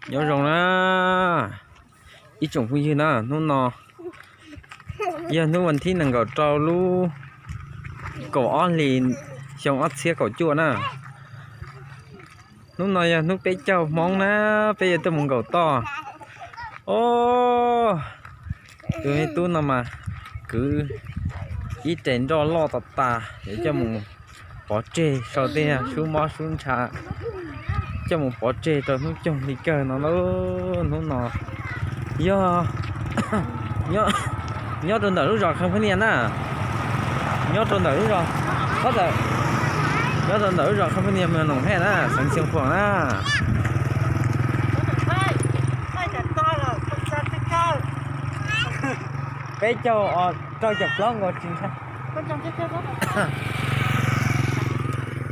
Nyob zoo na ib tsoom phooj ywg na, hnub no yog hnub vas thib nees nkaum rau lub kaum ob hlis xyoo ob txhiab kaum cuaj na. Hnub no yog hnub peb caug Hmoob na, peb yuav tuaj mus nkaum toj. Os, tus me tub no mas kwv ib res nroj loj tas tas yuav coj mus pov tseg sau tej sub mob sub ntsha, coj mus pov tseg rau hnub coog li kawg no lauj. Hnub no yog nyob rau ntawm lub zos Khee Phab Nias na, nyob rau ntawm lub zos, nyob rau ntawm lub zos Khee Phab Nias, mus Noom Hej na, xeev Xeev Khuam na. Peb caug rau caum plaub nkaus tsis ntshai.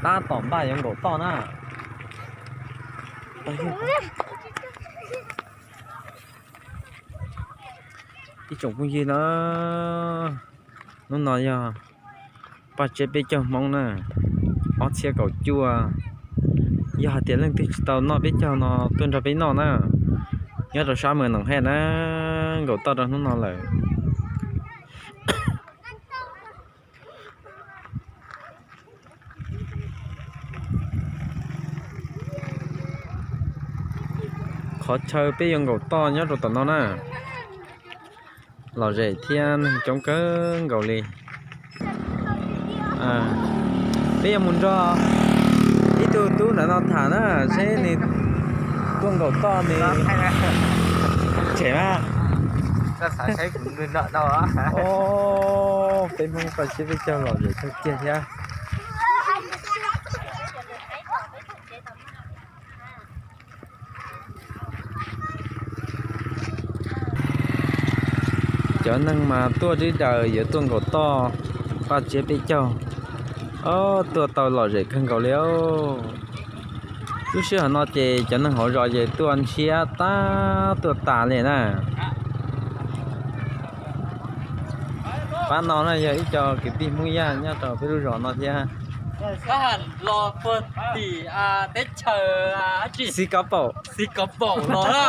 Tab tom npaj yuav nkaum toj na. Ib tsoom phooj ywg na, hnub no yog paj tsiab peb caug Hmoob na, ob txhiab kaum cuaj. Yog hais tias leej twg tsis tau noj peb caug no tuaj nrog peb noj na, nyob rau sab mus Noom Hej na, nkaum toj rau hnub no lawm. Qhov chaw peb yuav nkaum toj nyob rau tom no na, lom zem thiab neeg coob kawg nkaus li. Peb yuav mus nrog ib tug tub ntawm no tham na, seb nws tuaj nkaum toj nws tshem mas. Peb Hmoob paj tsiab peb caug lom zem kawg kiag thiab. Cov neeg mas tuaj twb daws yuav tuaj nkaum toj paj tsiab peb caug, tuaj tau lom zem kawg nkaus li. Lub sij hawm no ces cov neeg hauv zos ces tuaj ntshiab tab tuaj tas li na. Pab no na yog ib co kwv tij Hmoob Yaj nyob rau peb lub zos no thiab. Los puag tim teb chaws Xi Kav Paum, Xi Kav Paum los na.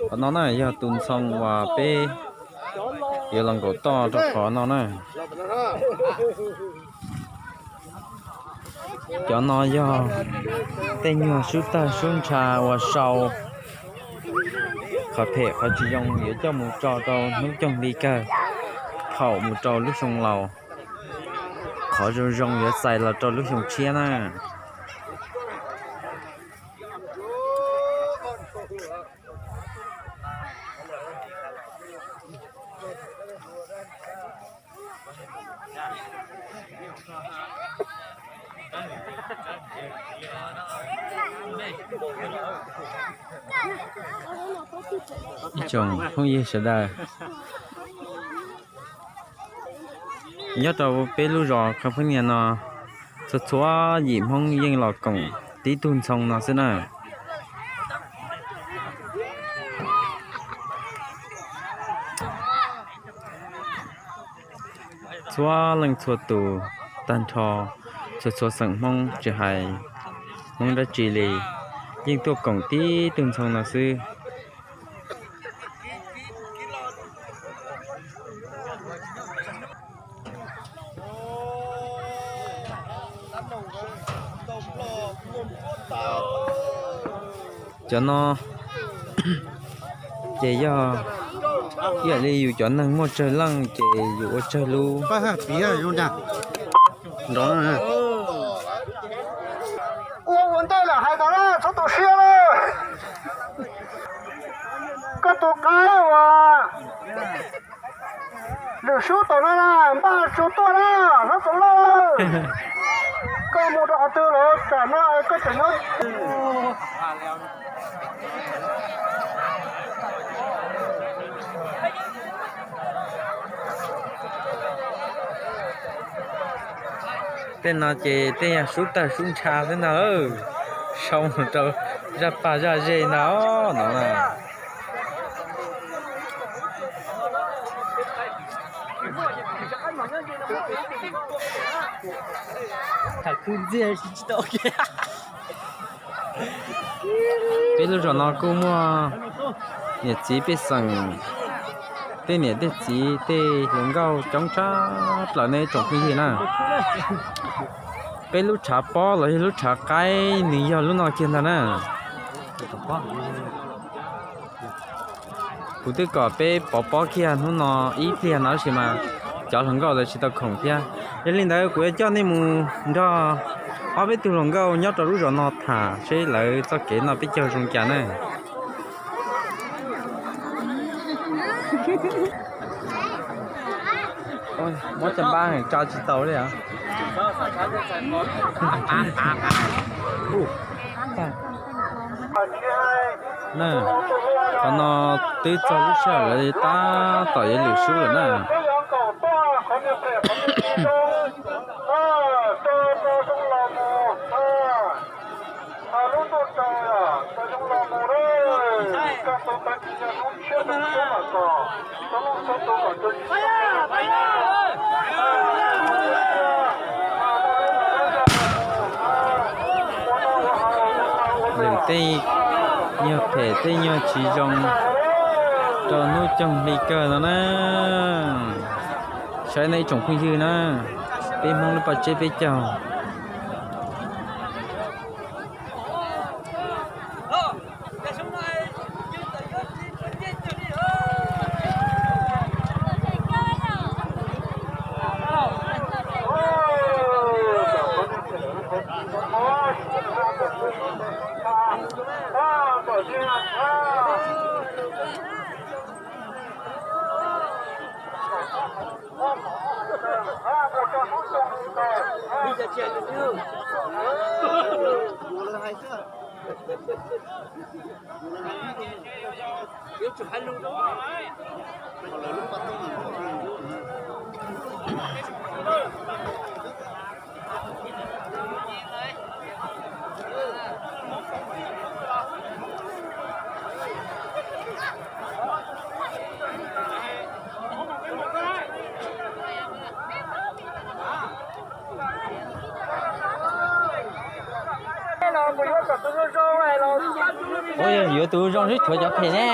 Qhov no na yog tus ntxhoo uas peb yuav los nkaum toj rau qhov no na. Cov no yog tej nyuag sub tawg sub ntsha uas sau qhov phem qhov tsis zoo yuav coj mus tso rau hnub coog li kawg, thaum mus rau lub xyoo laus. Qhov zoo zoo yuav txais los rau lub xyoo tshiab na. Ib tsoom phooj ywg sawv daws, nyob rau peb lub zos Khee Phab Nias no, txhua txhua yim Hmoob yeej los koom tib tug ntxhoo no xwb na. Txhua leej txhua tus, tag nrho txhua txhua xeem Hmoob tsis hais Hmoob dab tsi li, yeej tuaj koom tib tug ntxhoo no xwb. Cov no ces yog ib yam li yus cov neeg muaj tsawg leej ces yus ua tsawg lub. Ua ua ntej lawm hais tias txhob tu siab lawm. Koj tus qaib uas lwm sub tom no na, npaj tsuag tuaj na, hlob Txoov Lauj. Koj mus rau qhov twg los tsam no koj tseem nyob. Tej no ces tej yog sub tawg sub ntsha xwb ntag, sau mus rau zaj pag zaj zej ntag no na. Peb lub zos no kuj muaj niam txiv pej xeem, tej niam tej txiv tej hluas nkauj coob tshaj plaws nej tsoom phooj ywg na. Peb lub tshav pob los yog lub tshav qaib nws yog lub no kiag ntag na. Kuv twb kom peb pov pob kiag hnub no ib pliag no tab sis mas cov hluas nkauj lawv tsis tau khoom thiab. Yog li ntawd kuv yuav coj nej mus nrog ob peb tug hluas nkauj nyob rau lub zos no tham seb lawv txoj kev noj peb caug zoo cas na. Muab caj npab tso tsis tau li. Qhov no twb txog lub sij hawm lawv tab tom yuav lwm sub lawm na. Lwm tej nyuag phem tej nyuag tsis zoo rau hnub coog hli kawg no na. Saib nej ib tsoom phooj ywg na, peb Hmoob lub paj tseb peb caug. Ua, yuav tus zoo xwb tshuav cov phem ne.